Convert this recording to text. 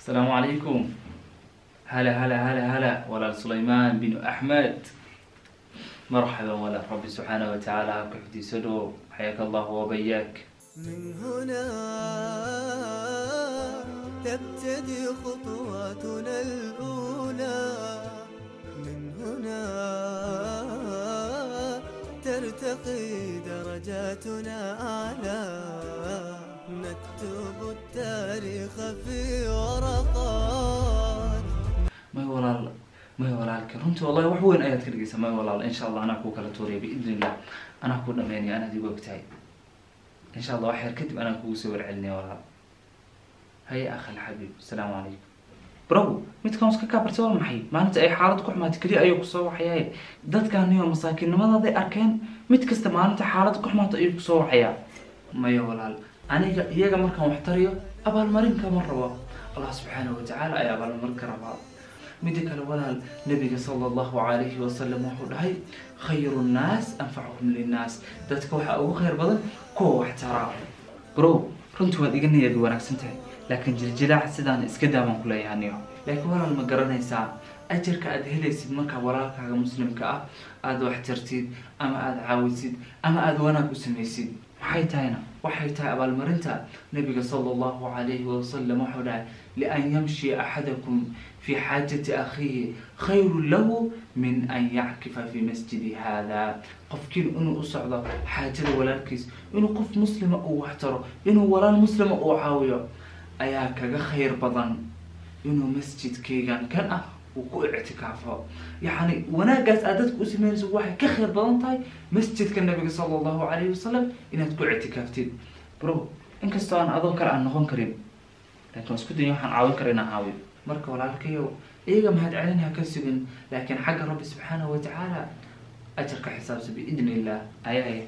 Asalaamu calaykum. Hala hala hala hala, walaal Sulaymaan bin Axmed, marxaban walaal. Rabbi subxaanahu watacaala ha ku xifdiso dhow. Xayaaka Allahu wabayaak. من هنا تبتدي خطواتنا الأولى، من هنا ترتقي درجاتنا أعلى، نكتب التاريخ في ورقات. May walaal, may walaalka, runtii wallahi wax weyn ayaad ka dhigaysaa. May walaal, insha Allah anaa kuu kala tuuraya biidni Illah, anaa kuu dhameynaya, anaad igu ogtahay. Insha Allah wax yar kadib anaa kugu soo warcelinaya walaal. Haya akhi alxabiib, asalaamu calaykum. Bro, midkan iska kaa bartay waa maxay? Maalinta ay xaalad ku xumaatay keliya ayuu kusoo waxayaay. Dadkaaniyo masaakiinnimadaaday arkeen, mid kasta maalinta xaalad ku xumaato ayuu kusoo waxayaa. Maya walaal, aniga iyaga markaan wax tariyo abaalmarin kama rabo, Allah subxaanahu watacaala ayaa abaalmarin ka rabaa. Mida kale walaal, Nabiga sala Allahu calayhi wasalam wuxuu dhahay: khayru nnaas anfacuhum linnaas. Dadka waxaa ugu khayr badan kuwa wax taraa. Bro, runtii waad iga niyad wanaagsan tahay, laakiin jiljilaac sidaan iska daabaan ku leeyahay niyo. Laakiin walaal, ma garanaysaa ajarka aad helaysid markaa walaalkaaga muslimka ah aada wax tartid ama aada caawisid ama aada wanaag u samaysid? Maxay tahayna? Waxay tahay abaalmarinta Nabiga sala Allahu calayhi wasalam wuxuu dhahay: lian yamshiya axadakum fi xaajati akhiihi khayru lahu min an yackifa fi masjidi hada. Qofkiin inuu u socdo xaajada walaalkiis, inuu qof muslima uu wax taro, inuu walaal muslima uu caawiyo ayaa kaga khayr badan inuu masjidkaygan kan ah uu ku ictikaafo. Yacni wanaaggaas aad dadka u sameynayso waxay ka khayr badan tahay masjidka Nabiga sala Allahu calayhi wasalam inaad ku ictikaaftid. Bro, inkastoo aan adoo kale aan noqon karin, laakiin waan isku daya waxaan caawin kara inaan caawiyo. Marka walaalkayow, iyaga mahad celin ha ka sugin, laakiin xagga Rabbi subxaanahu watacaala ajarka xisaabsa biidni Illah. Ayahay.